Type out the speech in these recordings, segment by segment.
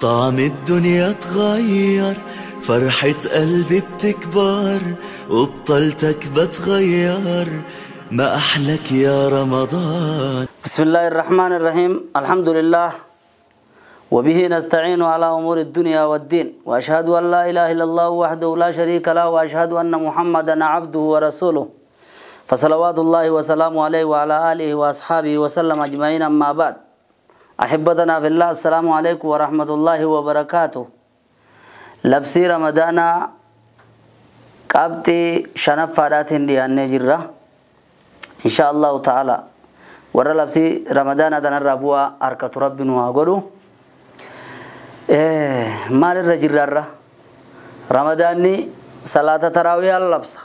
طعم الدنيا اتغير، فرحة قلبي بتكبر وبطلتك بتغير، ما أحلك يا رمضان. بسم الله الرحمن الرحيم. الحمد لله وبه نستعين على أمور الدنيا والدين، وأشهد أن لا إله إلا الله وحده لا شريك له، وأشهد أن محمدا عبده ورسوله، فصلوات الله وسلامه عليه وعلى آله وأصحابه وسلم أجمعين. أما بعد، أحبتنا في الله، السلام عليكم ورحمة الله وبركاته. لبسي رمضان قبتي شنفارات ديان جرة إن شاء الله تعالى. ورا لبسي رمضان تنربوا أركة ربنا وقولوا مال الرجل رمضاني صلاة تراويح اللبسة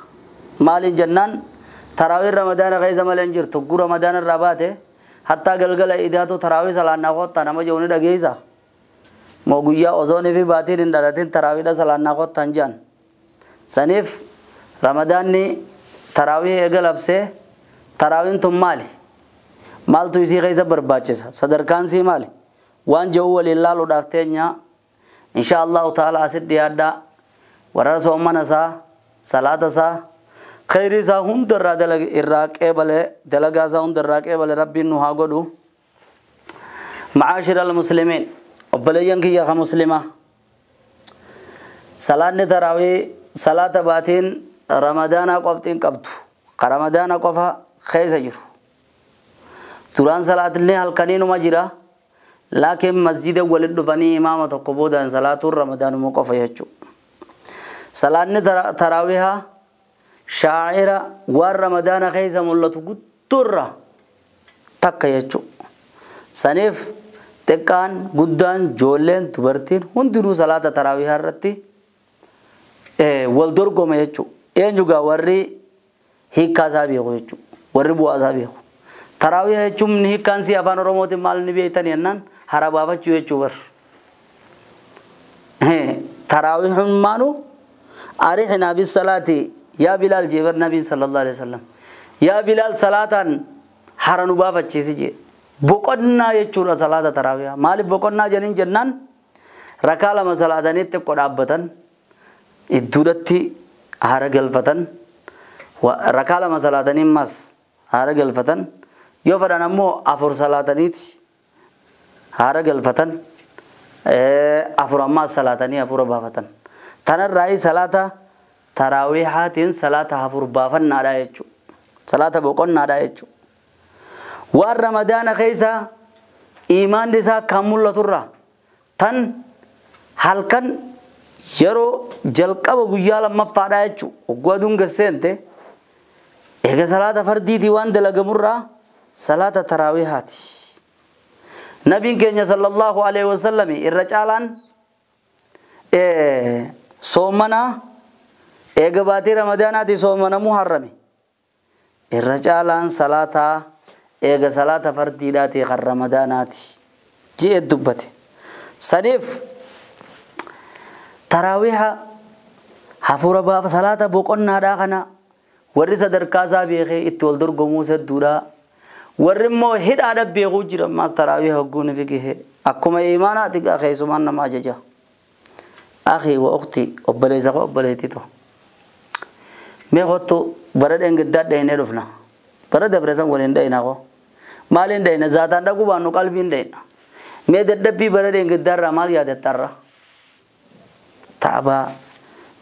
مال جنان تراويح رمضان غير زمن انجر تقول رمضان الرباته حتى قلقل إذا تراويح صلاة نقطة نما جوني دقيزة موجودة أزوني في باتين دارتين تراويح صلاة نقطة تنجان سنيف رمضاني تراويح أغلبسه تراويح تم مالي مال تو إسی غير برباچسا صدر كان سي مالي وان جو لله لودافتenya إن شاء الله تعالى أسد ديادا ورا سومنا سا صلاة سا خير سا هم در دلق إراك إبله دلقا سا هم در إبله ربي نوها قدو. معاشر المسلمين وبلين كي يا مسلمة صلاة تراوي صلاة باتين رمضان قبتين قبتو رمضان قفا خير سجر توران صلاة اللي هالكنين مجرا لكن مسجد ولد فني إمامة قبودا صلاة رمضان موقف يجو صلاة تراويها شاعرة ور رمضان خيزة ملة قدرة تك يجو سنيف تكان قدان جولين تبرتين هندرو صلاة تراويها رتي والدرقو ما يجو ينجوغا وري هيكا سابيغو يجو وري بوا سابيغو تراويح jechuun hiikkaan si afaan Oromootiin maal ni beektan jennaan hara baafachuu jechuu bar. Taraawihun maanu arihna bis salaati yaa Bilaal jee bar Nabiin sallallahu alaihi wasallam. Yaa Bilaal salaataan hara nu baafachiisi jee. Boqonnaa jechuudha salaata taraawihaa. Maaliif boqonnaa jedhaniin jennaan rakaa lama salaatanii xiqqoo dhaabbatan idduudhatti hara galfatan rakaa lama salaatanii mas hara galfatan yoo fedhan ammoo afur salaataniiti haara galfatan afur ammaa salaatanii afura baafatan. Tanarraayi salaata taraawiihaatiin salaata afur baafannaadha jechuudha. Salaata boqonnaadha jechuudha. Waan ramadaana keessa iimaanni isaa kan mul'aturra tan halkan yeroo jalqaba guyyaa lammaffaadha jechuudha. Hogguu aduun gasseente eega salaata fardiitii waan dalagamurraa صلاة تراويحات نبي كenya صلى الله عليه وسلم الرجالان صومنا اغباتي رمضاناتي صومنا محرمي الرجالان صلاة اغ صلاة فرديداتي غر رمضاناتي جي دبته سنيف تراويح حفور باب صلاة بوقنا داخنا ورث دركازا بيخي اتول درغمو سدودا warri immoo hidhaadha beekuu jira ammaas taraawii hogguun fi gahee akkuma imaanaati gaa keessumaan nama ajaja. Akhi wa ukhti obboleessa koo obboleettii too. Mee kottu bara dheengaddaa dheenee dhufna. Bara dabre san waliin dheenaa koo. Maaliin dheena zaataan dhaquu baannu qalbiin dheena. Mee dadhabbii bara dheengaddaarraa maal yaadattarra? Taabaa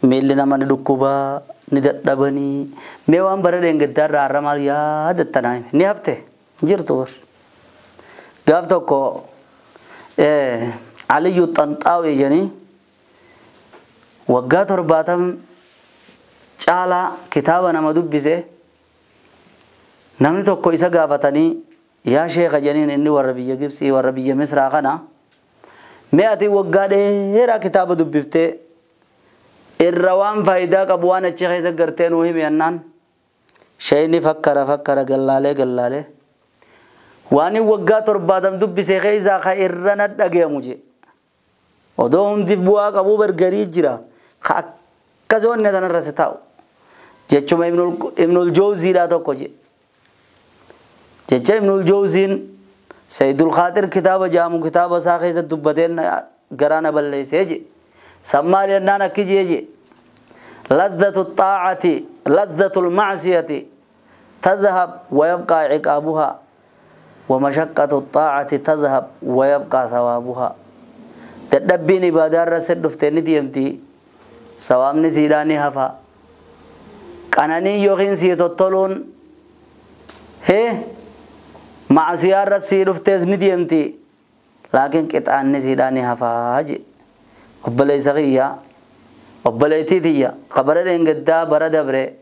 miilli nama ni dhukkubaa ni dadhabanii mee waan bara dheengaddaarraa har'a maal yaadattanaa ni hafte? Jirtu bar gaaf tokko Aliyyu Xanxaawee jedhanii waggaa 70 caalaa kitaaba nama dubbise namni tokko isa gaafatanii yaa sheekha jedhaniin inni warra biyya Gibsii warra biyya Misraa kana mee ati waggaa dheeraa kitaaba dubbiftee irra waan faayidaa qabu waan achi keessa gartee nuu himi jennaan sheeyni fakkara fakkara gallaalee gallaalee waan waggaa 70 dubbise keessaa ka irra na dhagayamu je odoo hundi bu'aa qabu bargarii jira ka akkasoonni tanarra si taa'u jechuma Ibnul Jawziidhaa tokko je jecha Ibnul Jawziin Sayyidul Khaatir kitaaba jaamu kitaaba isaa keessa dubbateen garaana balleessee je sammaal yennaan akki jee je لذة الطاعة لذة المعصية تذهب ويبقى عقابها ومشقة الطاعة تذهب ويبقى ثوابها تدبيني بادار رسد دفتني ديمتي سوامني سيداني هفا قناني يوغين سيتطلون هي معصية رسي دفتز نديمتي لكن قطعني سيداني هفا جي وبلي سغيا وبليتي ديا قبرين قدا برد بري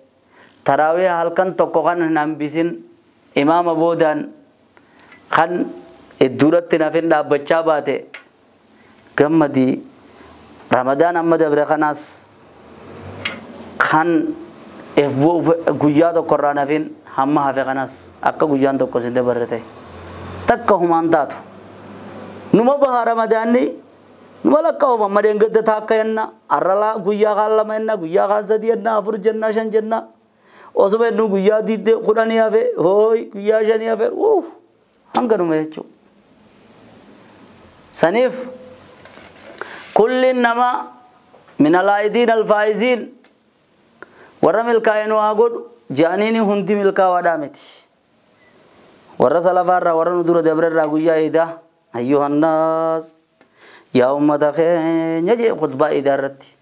تراويح halkan tokko kan hin hambisin imaama boodaan kan idduratti nafin dhaabbachaa baate gammadii ramadaan amma dabre kanaas kan guyyaa tokko irraa nafin hamma hafe kanaas akka guyyaan tokko sin dabarre ta'e takka humaan taatu numa baha ramadaanni numa lakkaa'uma amma dheengadda taakka jenna arralaa guyyaa kaan lama jenna guyyaa kaan sadi jenna afur jenna shan jenna osuma jennu guyyaa diidde kudhanii hafe hooy guyyaa shanii hafe uuf hanganuma jechuudha. Saniif kulli nama min alaa'idiin alfaa'iziin warra milkaa'e nu haa godhu je'aniini hundi milkaawaadhaa miti. Warra salafaarraa warra nu dura dabrerraa guyyaa iidaa ayyuhannaas yaa ummata keenya jee khutbaa iidaa irratti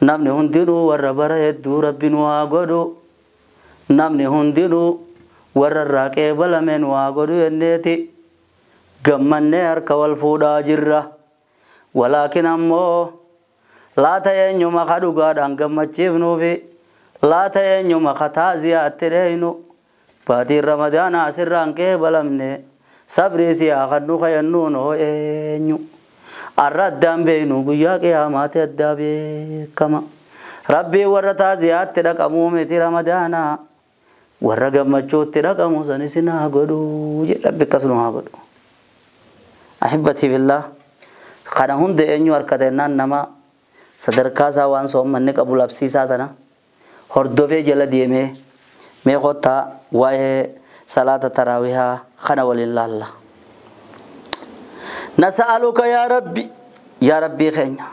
namni hundinuu warra bara hedduu rabbi nu haa godhu namni hundinuu warra irraa qeebalame nu haa godhu jenneeti gammannee harka wal fuudhaa jirra walaakin ammoo laata eenyuma ka dhugaadhaan gammachiifnuufi laata eenyuma ka taaziyaatti dheeynu baatiin ramadaana asirraan qeebalamne sabrii si haa kadhu kayannuun hoo eenyu arra addaan beeynu guyyaa qiyaamaatti addaa beekama rabbii warra taaziyaatti dhaqamuu miti ramadaana warra gammachuutti dhaqamu sanis haa godhu jedhe rabbi akkas nu haa godhu. Ahibbatii fillah kana hunda eenyu harkatennaan nama sadarkaa isaa waan soommanni qabu labsiisaa tana hordofee jala deemee mee kottaa waa'ee salaata taraawihaa kana waliin laalla. Nasa'aluka yaa rabbi yaa rabbii keenya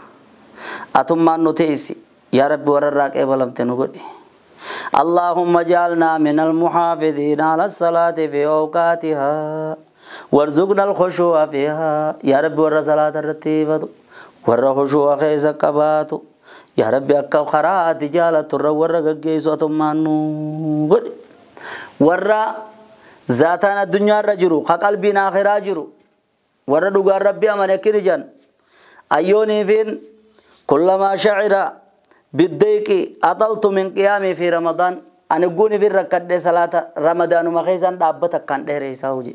atummaan nu teessi yaa rabbi warra irraa qeebalamte nu godhi. اللهم اجعلنا من المحافظين على الصلاة في أوقاتها وارزقنا الخشوع فيها يا ربي ور صلاة الرتيبة ور خشوع خيس قبات يا ربي أكا خراء جالة ور قيس وتمانو ور ذاتنا الدنيا الرجل قلبنا آخر أجر ور دقار ربي أمن كرجان أيوني فين كلما شعر بالضيق أطلت من قيامي في رمضان أنا أقول في الركعة صلاة رمضان وما دابتك كان دير يساوي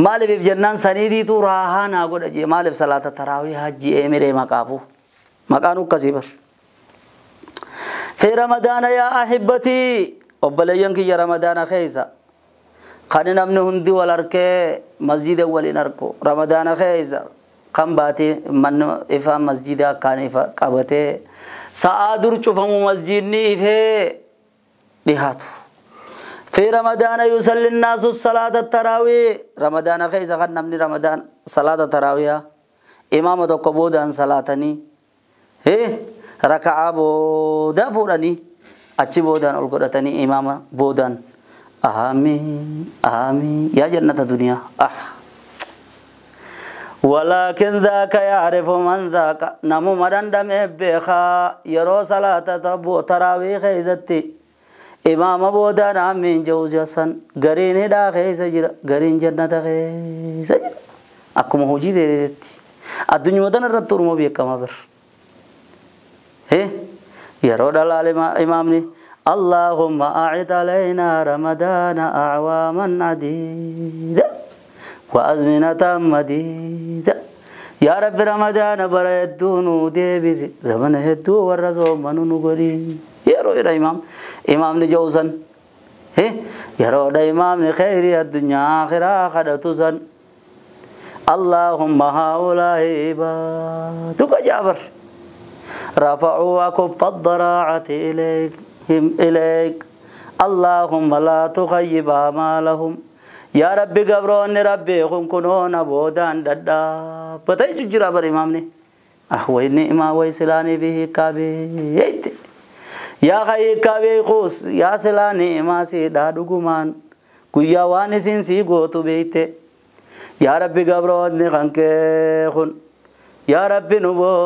مالف في جنان سنيدي تو راها ناقول أجي مالف صلاة التراويح حجي أمير ما كافو مكانو كسيبر في رمضان يا أحبتي وبلينك يا رمضان خيسا خلينا من هندي والأركي مسجد والإنركو رمضان خيسا كم باتي من إفا مسجد كان إفا قبته سأدر شوفهم مسجد نيفه لهاتو في رمضان يصلي الناس الصلاة التراويح رمضان خيسا خلنا من رمضان صلاة التراويح إمامة قبودان صلاتني إيه ركعة بودا فوراني أتشي بودان القرآن إمامة بودان آمين آمين يا جنة الدنيا ولكن ذاك يعرف من ذاك نمو مرندم بخا يرو صلاة تبو تراويح خيزتي إمام بودان آمين جوجسن غرين دا خيزجر غرين جنة خيزجر أكو مهوجي ديتي الدنيا ودن الرتور مو بيكما بر إيه يرو دلال إمامني اللهم أعد علينا رمضان أعواما عديدة وأزمنة مديدة يا رب رمضان بريدون ديبزي زمن هدو والرزو منو نقولي يا رو إمام إمام نجوزن إيه يا رو إمام خير الدنيا آخرة خدتوزن اللهم هؤلاء عبادك جابر رفعوا أكف الضراعة إليك اللهم لا تخيب آمالهم Yaa Rabbi gabroonni Rabbi kun kunoo na boodaan dhadhaabbatee jira bar imaamni. Ah wayni imaa way silaanii fi hiikkaa beeyte. Yaa ka hiikkaa beekuus yaa silaanii imaa siidhaa dhugumaan guyyaa waan isin sii gootu beeyte. Yaa Rabbi gabroonni kan kee kun yaa Rabbi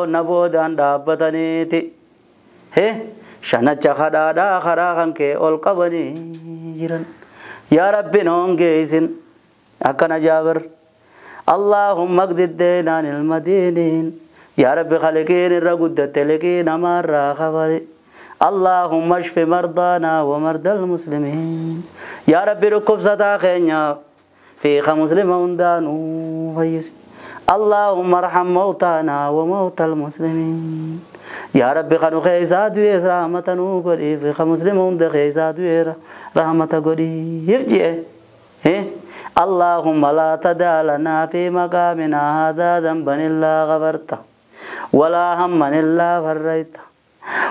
na boodaan dhaabbataniiti. Shanacha kadhaadhaa karaa kan kee ol qabanii jiran. Yaa Rabbi noon geessin akkana jaabir. Allahumma qdiddeenaan ilmadiiniin. Yaa Rabbi khaliqiin irra guddatte liqii namaarraa kafali. Allahumma ashfi mardaanaa wa mardal muslimiin. Yaa Rabbi dhukkubsataa keenya fiiqa muslima hundaanuu fayyisi. اللهم ارحم موتانا وموتى المسلمين. يا رب خنو خيسا دويس رحمة نوغري في مسلمون دخيسا دوير رحمة قري يفجئ. اللهم لا تدع لنا في مقامنا هذا ذنبا إلا غفرته ولا هما إلا فريته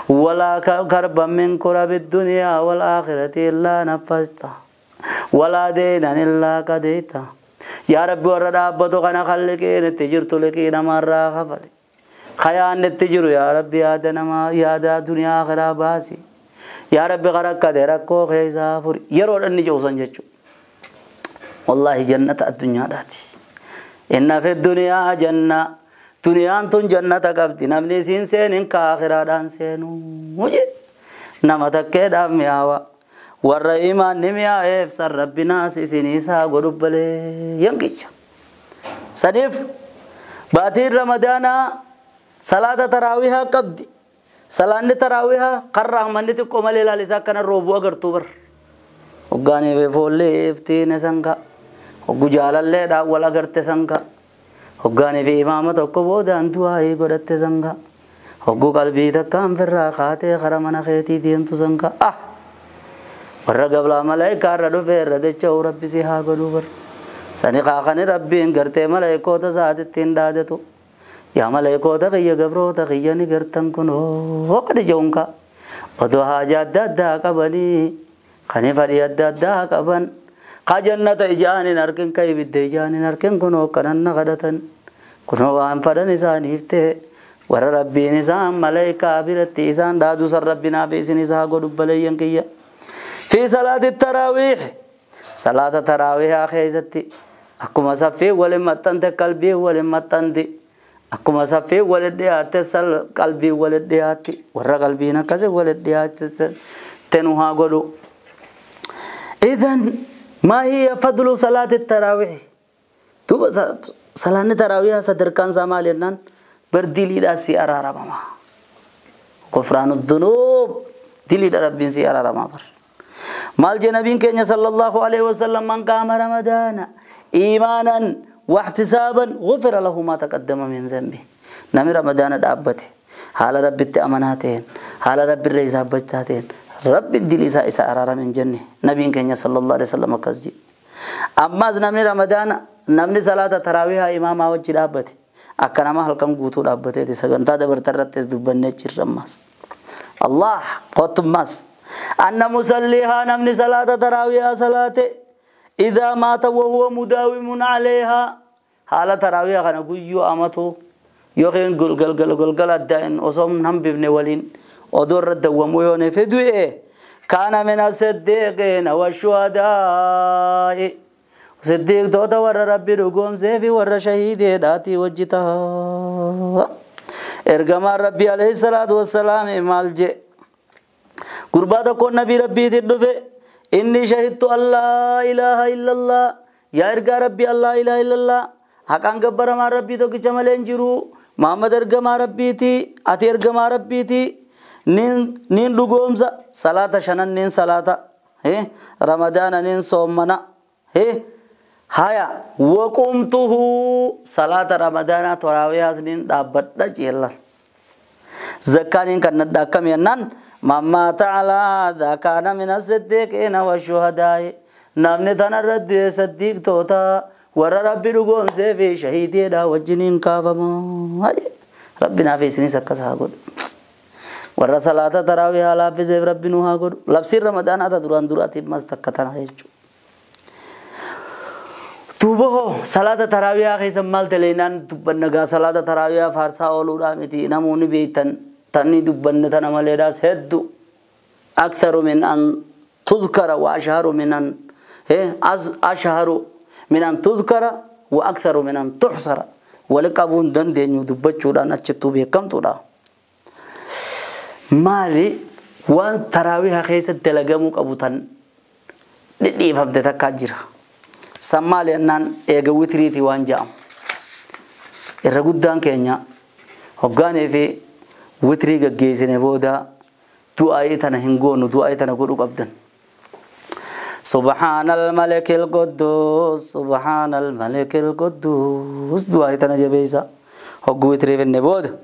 ولا كربا من كرب الدنيا والآخرة إلا نفسته ولا دينا إلا قضيته. يا رب ورد أبتو خنا خلقين التجرت لكين مرة خفل خيان التجر يا رب يا دنما يا دا دنيا آخرة باسي. يا رب غرق دركو خيزافر يرون أني جوزن جتشو. والله جنة الدنيا داتي. إن في الدنيا جنة دنيا أنتم جنة قبض نمني سين سين كآخرة دان سينو وجه نمتك دام ياوا warra imaanni mi'aayeef san rabbinaas isin isaa godhu balee yanqicha. Saniif baatiin ramadaanaa salaata taraawihaa qabdi. Salaanni taraawihaa kan rahmanni xiqqoo malee ilaalisaa akkana roobuu agartuu bar. Hoggaanii fi foollee iftiine sanka. Hoggu jaalalleedhaan wal agarte sanka. Hoggaanii fi imaama tokko boodaan du'aayii godhatte sanka. Hoggu qalbii takkaan firraa kaatee kara mana keetii deemtu sanka. Ah! Warra gablaa malaayikaa irra dhufee irra dacha'u rabbi si haa godhuu bar. Sani qaaqani rabbiin gartee malaayikoota isaatitti hin dhaadatu. Yaa malaayikoota kiyya gabroota kiyya ni gartan kunoo qadi jehuunka. Odoo haajaa adda addaa qabanii kani fadhii adda addaa qaban. Ka jannata ijaan hin argin ka ibidda ijaan hin argin kunoo kanan na kadhatan. Kunoo waan fadhan isaaniif ta'e warra rabbiin isaan malaayikaa biratti isaan dhaadu san rabbinaaf isin isaa godhu baleeyyan kiyya. في صلاة التراويح صلاة التراويح خيزتي أكما صفي ولما تنت قلبي ولما تنتي أكما صفي ولديات سل قلبي ولديات ورا قلبي نكز ولديات تنوها قلو. إذن ما هي فضل صلاة التراويح؟ توب صلاة التراويح صدر كان زمالنا بردلي راسي أرى ربما غفران الذنوب دلي ربي سي أرى ربما بر. مال جنبين كenya صلى الله عليه وسلم من قام رمضان إيمانا واحتسابا غفر له ما تقدم من ذنبه. نمي رمضان دابته حال ربي أماناتين حال ربي الرئيس بجتاتين ربي الدليسا إسا أرار من جنة نبين كenya صلى الله عليه وسلم كزجي. أما نمي رمضان نمني صلاة تراويح إماما وجه دابته أكنما هلكم قوتو دابته سغنتا دبرترتس دبنه چرماس الله قطماس. أن مصليها نمني صلاة تراويح صلاة إذا مات وهو مداوم عليها حالة تراويح كان قيو أمتو يوخين قل قل قل قل قل الدائن وصوم نم بابن ولين ودور الدوام ويوني في دوئه كان من الصديقين والشهداء صديق دوتا ور ربي رقوم سيفي ور شهيدي داتي وجتها إرقما ربي عليه الصلاة والسلام مالجئ قربا تكون نبي ربي تدفع إني شهدت أن لا إله إلا الله يا إرقى ربي الله إله إلا الله حقا قبر ما ربي توك جمالين جرو محمد إرقى ما ربي تي أتي إرقى ما ربي تي نين لقومزا صلاة شنن نين صلاة رمضان نين صومنا هيا وقمته صلاة رمضان تراويح نين دابت دجيلا زكانين كان نداكم ينن مما تعالى ذا كان من الصديقين والشهداء نمني تنرد صديق توتا ور ربي رقوم سيفي شهيدي دا وجنين كافما ربنا في سنين سكسها قد ور صلاة تراويح لا في سيف ربي نوها قد لبسير رمضان أتا دران دراتي مستكتنا يجو. Duuba salaata taraawiyaa keessa maal daleenaan dubbanna gaa salaata taraawiyaa faarsaa ooluudhaa miti namoonni beektan tanni dubbanne tana maleedhaas hedduu aktharu min an tudkara wa ashharu min an ashharu min an tudkara wa aktharu min an tuhsara wali qabuun dandeenyu dubbachuudhaan achittuu beekamtuudha. Maali waan taraawiyaa keessa dalagamuu qabu tan dhidhiifamte takkaa jira. Sammaali ennaan eega witiriitii waan jedhamu. Irra guddaan keenya hoggaanii fi witirii gaggeessine booda du'aayii tana hin goonu du'aayii tana godhuu qabdan. Subhaanal malikil quddus subhaanal malikil quddus du'aayii tana jabeessa hogguu witirii finne booda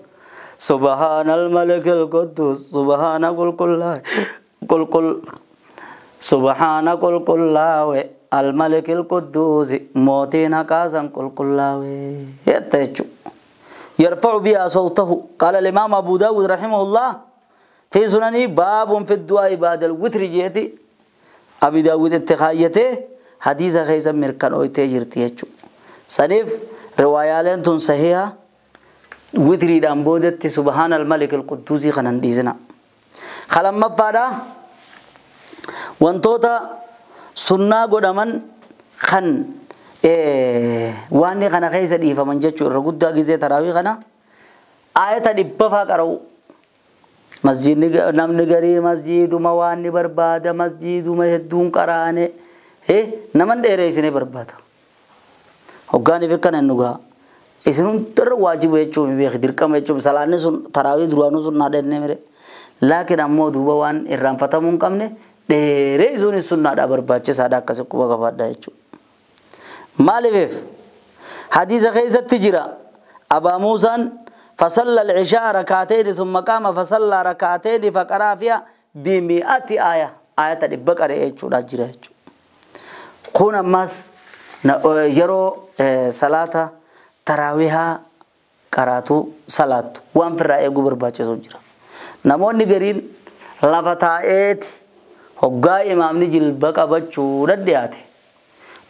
subhaanal malikil quddus subhaana qulqullaa qulqull subhaana qulqullaawe الملك القدوس موتين قاسا قل قلاوي يتجو يرفع بها صوته. قال الإمام أبو داود رحمه الله في سننه باب في الدعاء بعد الوتر جيتي أبي داود اتخايته حديث خيسا مركان أويته جرتي سنف رواية لنتن صحيحة وتري دام بودت سبحان الملك القدوس خنان ديزنا خلما فادا وانتوتا sunnaa godhaman kan waan kana keessa dhiifaman jechuu irra guddaa gizee taraawii kana ayata 100 qara'u. Masjidni namni garii masjiduma waan ni barbaada masjiduma hedduun qaraane naman dheereessine barbaada. Hoggaaniif akkana hin dhugaa isin hundarra waajiba jechuun beeki dirqama jechuun salaanni sun taraawii duraanuu sun naa dhenne mire laakiin ammoo duuba waan irraanfatamuu hin qabne dheereessuun sunnaadha barbaachisaadha akkasi quba qabaadha jechuudha. Maaliif hadiisa keessatti jira Abaa Muusaan فصلى العشاء ركعتين ثم قام فصلى ركعتين فقرأ فيها ب100 آية آية البقرة jechuudha jira jechuudha. Kun ammas yeroo salaata taraawihaa qaraatu salaattu waan firraa eeguu barbaachisu jira. Namoonni gariin lafa taa'eeti hoggaa imaamni jilba qabachuu dadhiyaate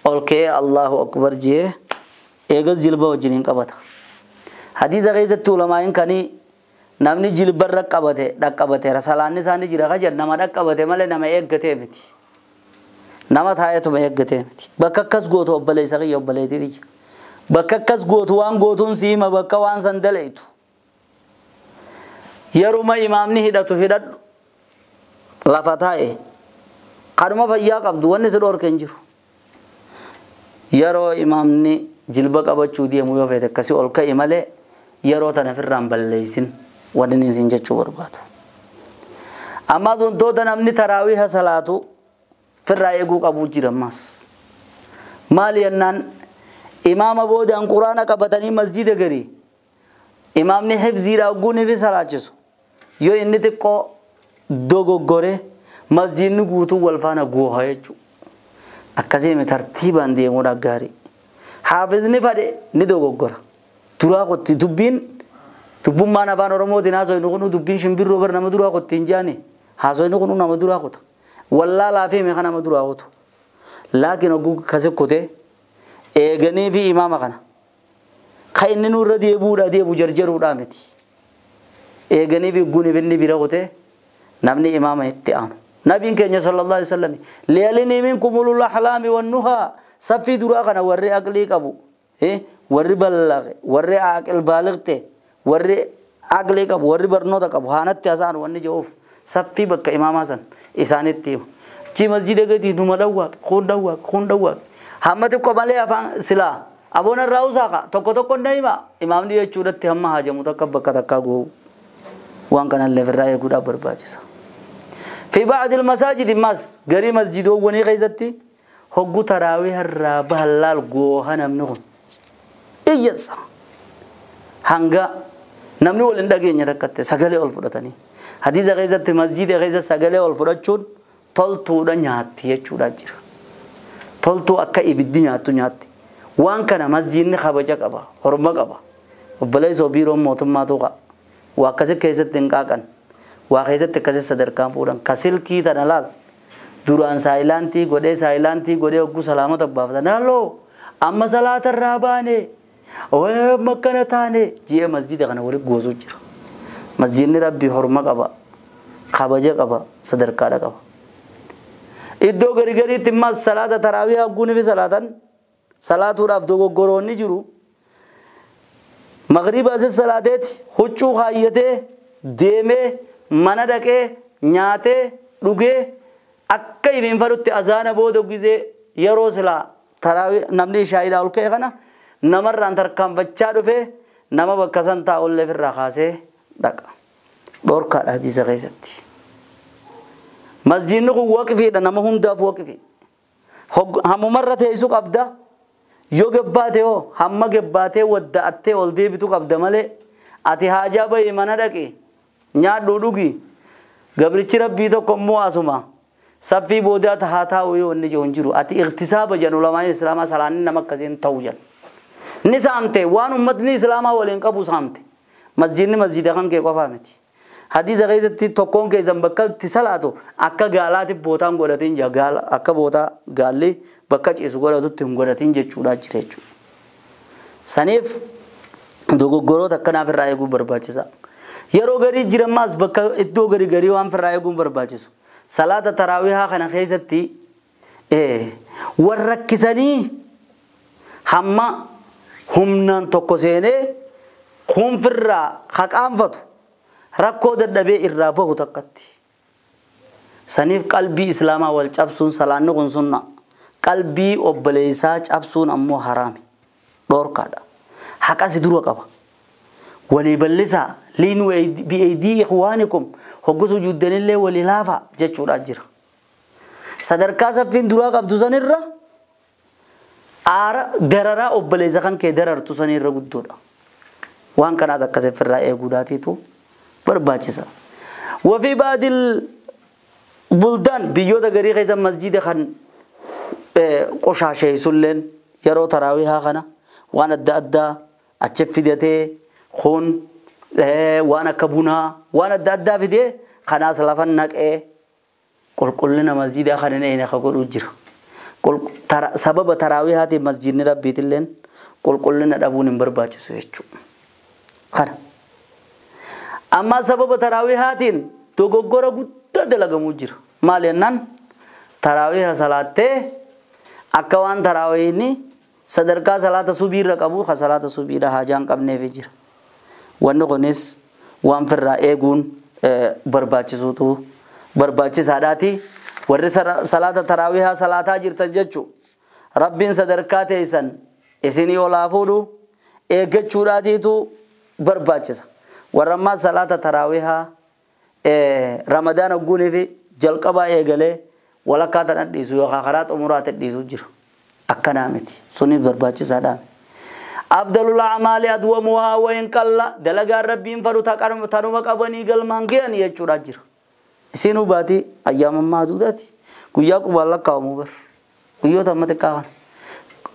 ol ka'ee Allahu akbar jee eegas jilba wajjin hin qabata. Hadiisa keessatti ulamaa'iin kanii namni jilbarra qabate dhaqqabateera salaanni isaanii jira ka jedhan nama dhaqqabate malee nama eeggatee miti. Nama taa'eetuma eeggatee miti. Bakka akkas gootu obboleessa kiyya obboleettii tiyya. Bakka akkas gootu waan gootuun si hima bakka waan san daleetu. Yeruma imaamni hidhatu hidhadhu lafa taa'e kanuma fayyaa qabdu wanni si dhoorke hin jiru. Yeroo imaamni jilba qabachuu deemu yoo feete akkasii ol ka'i malee yeroo tana ofirraan balleessin wanni inni isin jechuu barbaadu. Ammas wantoota namni taraawiha salaatu firraa eeguu qabu jira ammas. Maali jennaan imaama boodaan quraana qabatanii masjida garii imaamni hifziidha ogguun fi salaachisu yoo inni xiqqoo dogoggore masjidni guutuu wal faana gooha jechuudha. Akkasii tartiibaan deemuudha gaarii. Haafizni fadhe ni dogoggora. Duraa qotti dubbiin dubbummaan afaan Oromootiin haasofnu kun dubbiin shimbirroo bar nama duraa qotti hin jaane haasofnu kun nama duraa qota. Wallaalaa fi meeqa nama duraa qotu. Laakiin oguu kase kotee eeganii fi imaama kana. Ka inni nurra deebuudha deebu jarjaruudha miti. Eeganii fi guniif inni bira qotee namni imaama itti aanu. Nabiin keenya sallallahu alaihi wasallam liyalini minkum ulul ahlaami wan nuha saffii duraa kana warri aqlii qabu warri ballaqe warri aqil baaliqte warri aqlii qabu warri barnoota qabu haanatti hasaan wanni jehuuf saffii bakka imaamaa san isaanitti himu. Achi masjida gadi numa dhawwaaq kun dhawwaaq kun dhawwaaq hamma xiqqoo malee afaan silaa aboon irraa usaaqa tokko tokko na hima imaamni jechuudhatti hamma haajamu takka bakka takkaa goowu waan kanallee ofirraa eeguudhaaf barbaachisa. في بعض المساجد مس غري مسجد وني خيزتي هغو تراويح الرابه هلال غوها نمنو ايس هانغا نمنو ولن دغenya takkate sagalee ol fudhatanii hadiisa keessatti masjida keessa sagalee ol fudhachuun toltuudha nyaatti jechuudha jira. Toltuu akka ibiddi nyaattu nyaatti. Waan kana masjidni kabaja qaba horma qaba. Obboleessoo biiroon mootummaa tuqa waa akkasi keessatti hin qaaqan. Waa keessatti akkasi sadarkaan fuudhan ka silkii tana laal duraan saayilaantii godhee hogguu salaamata baafatan halloo Amma salaata irraa baane makkana taane ji'a masjida kana walitti goosuu jira. Masjidni rabbii horma qaba, kabaja qaba, sadarkaadha qaba. Iddoo garii gariitti immoo salaata taraawii hagguunii fi salaatan salaatuudhaaf dogoggoroonni jiru. Magriba asis salaateeti huccuu kaayyatee deemee mana dhaqee nyaatee dhugee akka ifiin fadhutti azaana booda gizee yeroo silaa taraawii namni ishaa'iidhaa ol ka'e kana namarraan tarkaanfachaa dhufee nama bakka san taa'ullee ofirraa kaasee dhaqa. Dhorkaadha hadiisa keessatti. Masjidni kun waqfiidha, nama hundaaf waqfi. Hammumarra teessuu qabda. Yoo gabbaate hoo hamma gabbaatee wadda'attee ol deebitu qabda malee ati haajaa bahi mana dhaqi nyaadhuu dhugi. Gabrichi rabbii tokko immoo asuma saffii boodaa haa taa'u yoo inni jiru hin jiru. Ati iqtisaaba jedhu ulamaan islaamaa salaanni nama akkasiin ta'u jedhu. Ni saamte waan ummatni islaamaa waliin qabu saamte. Masjidni masjida kan kee qofaa miti. Hadiisa keessatti tokkoon keessan bakka itti salaatu akka gaalaatti bootaan godhatiin jira. Gaala akka bootaa gaalli bakka ciisu godhatutti hin godhatiin jechuudha jira jechuudha. Saniif dogoggoroota akkanaaf irraa eeguun barbaachisa. Yeroo garii jiran bakka iddoo garii garii waan irraa eeguun barbaachisu. Salaata taraawihaa kana keessatti warra rakkisanii hamma humnaan tokko seenee kuunfirraa haqaanfatu rakkoo dadhabee irraa bahu takkatti. Saniif qalbii islaamaa wal cabsuun salaanni kun sunna. Qalbii obboleessaa cabsuun ammoo haraami. Dhoorkaadha. Haqa si dura qaba. Walii bal'isaa liinuu bi'eedii ikhwaanikum hoggu sujuuddanillee walii laafa jechuudha jira. Sadarkaa saffiin duraa qabdu sanirra aara dararaa obboleessa kan kee darartu sanirra guddoodha. Waan kanaas akkasii ofirraa eeguudhaatiitu barbaachisa. Wafii baadil buldaan biyyoota garii keessa masjida kan qoshaasheessulleen yeroo taraawihaa kana waan adda addaa achi fidatee kun waan akka bunaa waan adda addaa fidee kanaas lafa naqee qulqullina masjidaa kan hin eegne ka godhuu jira. Sababa taraawihaatiin masjidni rabbiitilleen qulqullina dhabuun hin barbaachisu jechuudha. Kana. Amma sababa taraawihaatiin dogoggora guddaa dalagamuu jira. Maal jennaan taraawiha salaattee akka waan taraawihni sadarkaa salaata subiirra qabu ka salaata subiidha haajaa hin qabneef jira. Wanni kunis waan firraa eeguun barbaachisuutu barbaachisaadhaati. Warri salaata taraawihaa salaataa jirtan jechuu rabbiin sadarkaa teessan isinii olaa fuudhu eeggachuudhaatiitu barbaachisa. Warra ammaa salaata taraawihaa ramadaana guunii fi jalqabaa eegalee walakkaa tan dhiisu yookaan karaa xumuraatti dhiisu jira. Akkanaa miti. Sunis barbaachisaadha. Afdalul a'maali adwamuhaa wa in qalla dalagaan rabbiin fadhu tanuma qabanii galmaan gahan jechuudha jira. Isinuu baatii ayyaamammaa duudhaati. Guyyaa qubaan lakkaa'amu bar. Guyyoota amma xiqqaa kana.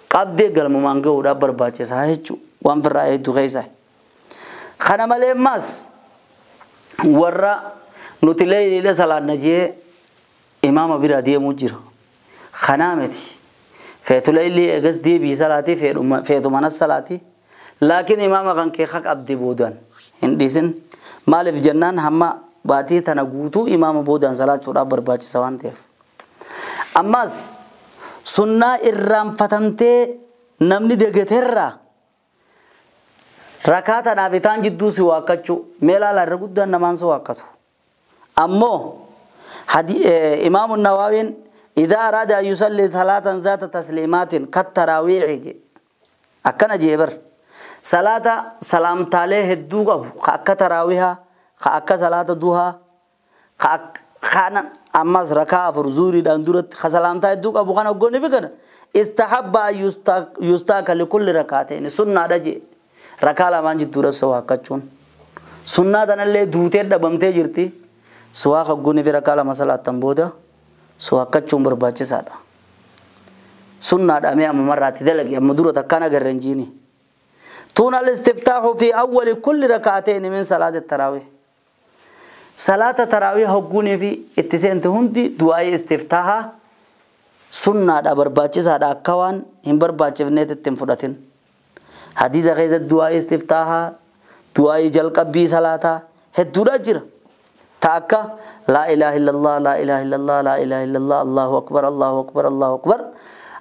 Qabdee galmumaan gahuudhaaf barbaachisaa jechuudha. Waan firraa hedduu keessaa. Kana malee ammas warra nuti leeyliidha salaanna jee imaama bira deemuu jira. Kanaa miti. Feetu leeylii eegas deebii salaatii feetu manas salaatii. Laakiin imaama kan kee qabdee boodaan hin dhiisin. Maaliif jennaan hamma baatii tana guutuu imaama boodaan salaachuudhaaf barbaachisa waan ta'eef. Ammas sunnaa irraanfatamtee namni degateerraa rakaa tanaaf itaan jidduu si waakkachuu mee ilaalaa irra guddaan namaan si waakkatu. Ammoo imaamu Nawaawiin idaa araada an yusalli salaatan zaata tasliimaatiin kattaraawiici jedhe. Akkana jee bar. Salaata salaamtaalee hedduu qabu ka akka taraawihaa ka akka salaata duhaa ka kana ammas rakaa afur zuuriidhaan duratti ka salaamtaa hedduu qabu kana hoggoonni fi kana istahabba an yustaaka likulli rakaateen sunnaadha jee. Rakaa lamaan jidduudha si waakkachuun. Sunnaa tanallee duutee dhabamtee jirti. Si waakkachuun fi rakaa lama salaattan booda si waakkachuun barbaachisaadha. Sunnaadha mee amma marraatti dalagi amma dura takkaan agarra hin jiini. Tuun al-istiftaahu fi awwali kulli rakaateen min salaati taraawih. Salaata taraawih hogguunii fi itti seente hundi du'aa'ii istiftaahaa Sunnaadha barbaachisaadha akka waan hin barbaachifneet itti hin fudhatin. Hadiisa keessatti du'aa istiftaahaa, du'aa jalqabbii salaataa hedduudha jira. Ta akka laa ilaaha illallah, laa ilaaha illallah, laa ilaaha illallah, Allahu akbar, Allahu akbar, Allahu akbar,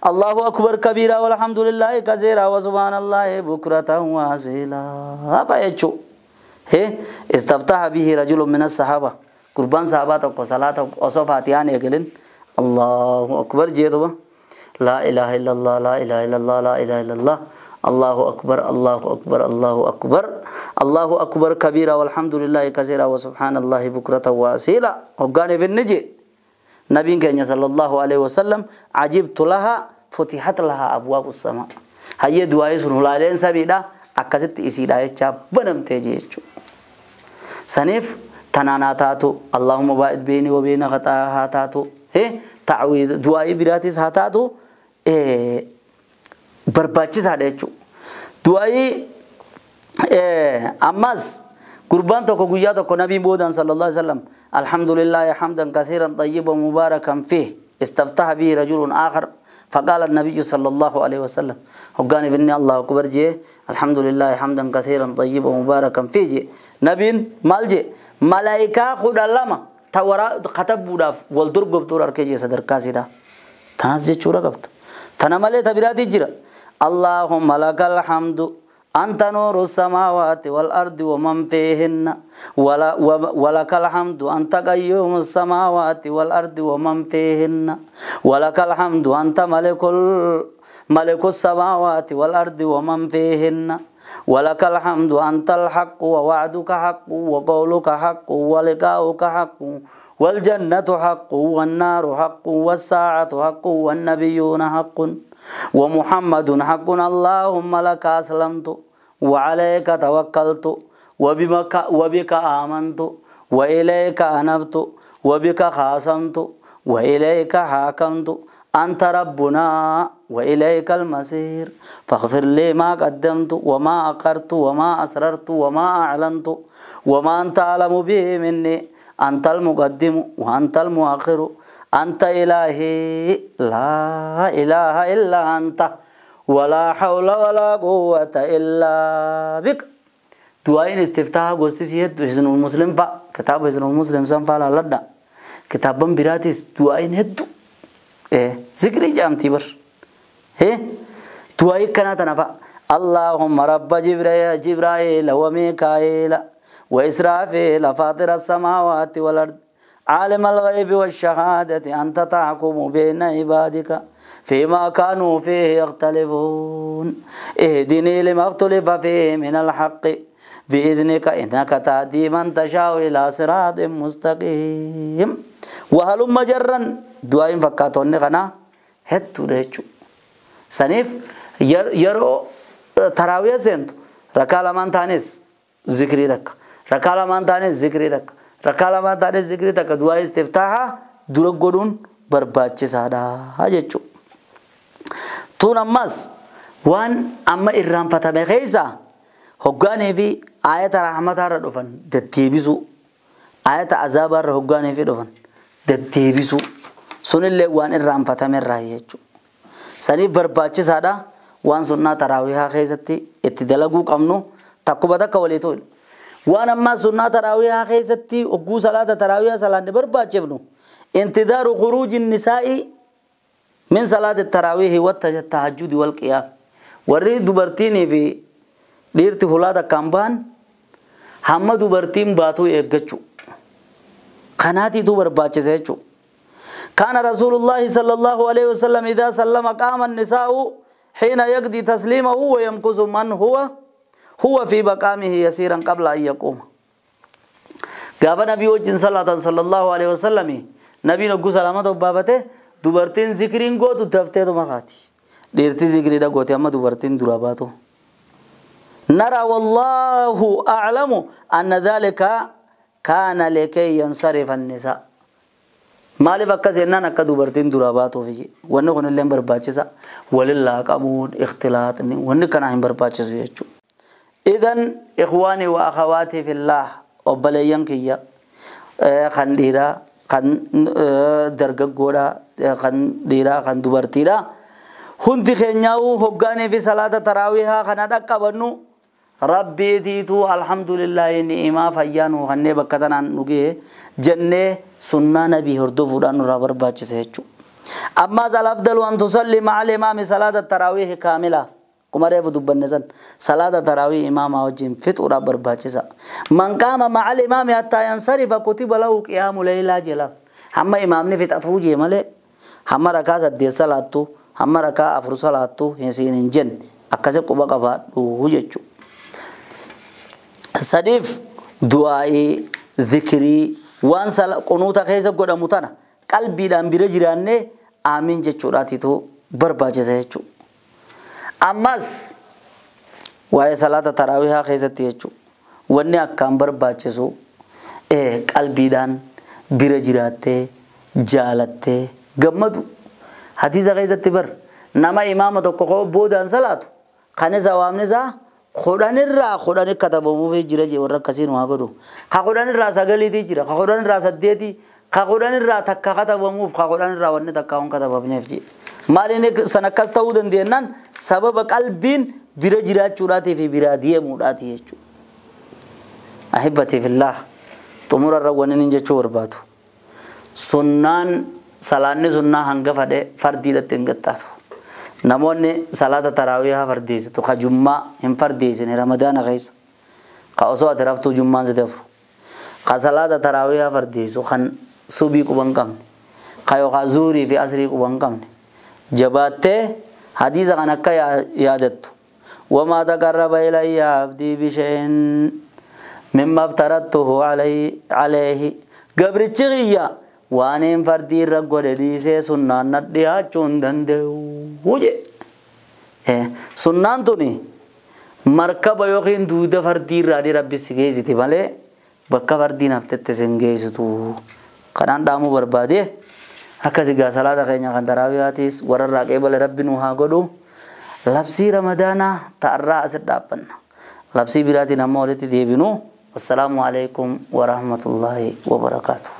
Allahu akbar kabiira walhamdulillahi kasiira wa subhaanallahi bukratan wa asiila fa'a jechuu. Istaftaha bihi rajulun min as-sahaaba. Gurbaan sahabaa tokko salaata osoo faatiyaan eegalin Allahu akbar jeetuba laa ilaaha illallah, laa ilaaha illallah, laa ilaaha illallah, Allahu akbar, Allahu akbar, Allahu akbar, Allahu akbar kabiira walhamdulillahi kasiira wa subhaanallahi bukratan wa asiila. Hoggaan ifinni jee nabiin keenya sallallahu alaihi wasallam ajibtu laha futihat laha abwaabu samaa. Hayyee du'aa'ii sun hulaaleen samiidha akkasitti isiidha jechaa banamtee jee jechuudha. Saniif tanaan haa taatu, Allahumma baa'id beeyni wa beeyna khaxaayaa haa taatu, ta'awiidh du'aa'ii biraatis haa taatu, barbaachisaadha jechuudha. Du'aa'ii ammas gurbaan tokko guyyaa tokko nabiin boodaan sallallahu alaihi wasallam alhamdulillahi hamdan kathiran tayyiban mubaarakan fiih istaftaha bihi rajulun aakhar فقال النبي صلى الله عليه وسلم هقاني بني الله أكبر جي الحمد لله حمدا كثيرا طيبا مباركا فيه جي نبين مال جي ملائكة خد اللما تورا خطب بوداف والدرب بطور أركي جي صدر كاسيدا تناس جي چورا قبط تنمالي تبراتي جرا اللهم لك الحمد أنت نور السماوات والأرض ومن فيهن ولك الحمد أنت قيوم السماوات والأرض ومن فيهن ولك الحمد أنت ملك السماوات والأرض ومن فيهن ولك الحمد أنت الحق ووعدك حق وقولك حق ولقاؤك حق والجنة حق والنار حق والساعة حق والنبيون حق ومحمد حق اللهم لك أسلمت وعليك توكلت وبك آمنت وإليك أنبت وبك خاصمت وإليك حاكمت أنت ربنا وإليك المصير فاغفر لي ما قدمت وما أخرت وما أسررت وما أعلنت وما أنت أعلم به مني أنت المقدم وأنت المؤخر أنت إلهي لا إله إلا أنت ولا حول ولا قوة إلا بك. دعاء استفتاح قصتي سيد حسن المسلم فا كتاب حسن المسلم سنفا لدى كتاب براتيس دعاء هدو ذكري جامتي بر دعاء كنا تنفا اللهم رب جبرائيل وميكائيل وإسرافيل فاطر السماوات والأرض عالم الغيب والشهادة أنت تحكم بين عبادك فيما كانوا فيه يختلفون اهدني لما اختلف فيه من الحق بإذنك إنك تهدي من تشاء إلى صراط مستقيم. وهلم جرا دعاء فكاتوني غنا هتو ريچو سنيف يرو تراويح سنتو ركع لمان تانيس ذكري تك ركع لمان تانيس ذكري تك ركع lamaan taanee zikrii takka du'aa istiftaahaa dura godhuun barbaachisaadha jechuudha. Tun ammas waan amma irraanfatame keessa hoggaanii fi ayata rahmataarra dhufan deddeebisuu, ayata azaabaarra hoggaanii fi dhufan deddeebisuu sunillee waan irraanfatamerraa jechuudha. Saniif barbaachisaadha waan sunnaa taraawihaa keessatti itti dalaguu qabnu takkuma takka walii tolu. Waan ammaa sunnaa taraawihaa keessatti hogguu salaata taraawihaa salaanni barbaachifnu intidaaru khuruuji nisaa'i min salaati taraawihi wattahajjudi wal qiyaam. Warri dubartiinii fi dhiirti hulaa takkaan bahan hamma dubartiin baatuu eeggachuu kanaatiitu barbaachisa jechuudha. كان رسول الله صلى الله عليه وسلم إذا سلم قام النساء حين يقضي تسليمه ويمكث من هو في مقامه يسيرا قبل أن يقوم. قال نبي وجن صلى الله عليه وسلم نبي نقول سلامته وبابته دبرتين ذكرين قوتو دفتي مخاتي ديرتي ذكري دا قوتي أما دبرتين دراباتو. نرى والله أعلم أن ذلك كان لكي ينصرف النساء. مالي فكا سينان أكا دبرتين دراباتو فيه ونقول اللي برباچسا ولله قبول اختلاط ونكنا هم برباچسو يچو. إذن إخواني وأخواتي في الله obboleeyyan kiyya kan dhiiraa Kan dargaggoodha, kan dhiiraa, kan dubartiidha. Hundi keenyaa'uu hoggaanii fi salaata taraawihaa kana dhaqqabannu rabbiitiitu alhamdulillahi ni'imaa fayyaa nuu kannee bakka tanaan nu ga'e jennee sunnaa nabii hordofuudhaan nurraa barbaachisa jechuudha. Ammaas al-afdalu an tusalli ma'a al-imaami salaata taraawihi kaamila. Kuma reefu dubbanne san salaata taraawii imaamaa wajjin fixuudhaaf barbaachisa. Man qaama ma'a al-imaami hattaa yansarifa kutiba lahu qiyaamu leylaa jedha. Hamma imaamni fixatuu jee malee hamma rakaa 8 salaattu hamma rakaa 4 salaattu siin hin jenne akkasi quba qabaadhu jechuudha. Sadiif du'aa'ii zikirii waan qunuuta keessa godhamu tana qalbiidhaan bira jiraannee aamiin jechuudhaatitu barbaachisa jechuudha. Ammas waa'ee salaata taraawihaa keessatti jechuudha. Wanni akkaan barbaachisu qalbiidhaan bira jiraattee jaalattee gammadu. Hadiisa keessatti bar nama imaama tokko boodaan salaatu kan isa waamni isaa 10 irraa 10 katabamuuf jira jee warra akkasii nu haa godhu. Ka 10 irraa 9 jira, ka 10 irraa 8, ka 10 irraa takka katabamuuf, ka 10 irraa wanni takka hin katabamneef jee. Maaliin san akkas ta'uu dandeenyaan sababa qalbiin bira jiraachuudhaatii fi biraa deemuudhaati jechuudha. Ahibbati fillah xumura irra wanni inni jechuu barbaadu. Sunnaan salaanni sunnaa hanga fadhe fardiidhatti hin qaxxaatu. Namoonni salaata taraawihaa fardeessitu ka jummaa hin fardeessine ramadaana keessa. Ka osoo ati raftuu jummaan si dabru. Ka salaata taraawihaa fardeessu kan subii quba hin qabne. Ka yookaan zuurii fi asrii quba hin qabne. Jabaattee hadiisa kan akka yaadattu. Wamaa taqarraba ilayya abdii bishay'in mimma aftarattuhu alayhi. Gabrichi kiyya waan hin fardii irra godhe dhiisee sunnaan na dhiyaachuu hin danda'u jedhe. Sunnaan tuni markaba yookiin duuda fardii irraa rabbi si geessiti malee bakka fardiin haftetti si hin geessitu. Kanaan dhaamuu barbaade akkasi gaa salaata keenya kan taraawihaatiis warra irraa qeebale rabbi nu haa godhu. Labsii ramadaanaa ta'arraa asit dhaabbanna. Labsii biraatiin amma walitti deebinu. Wassalaamu alaikum warahmatullaahi wabarakaatuh.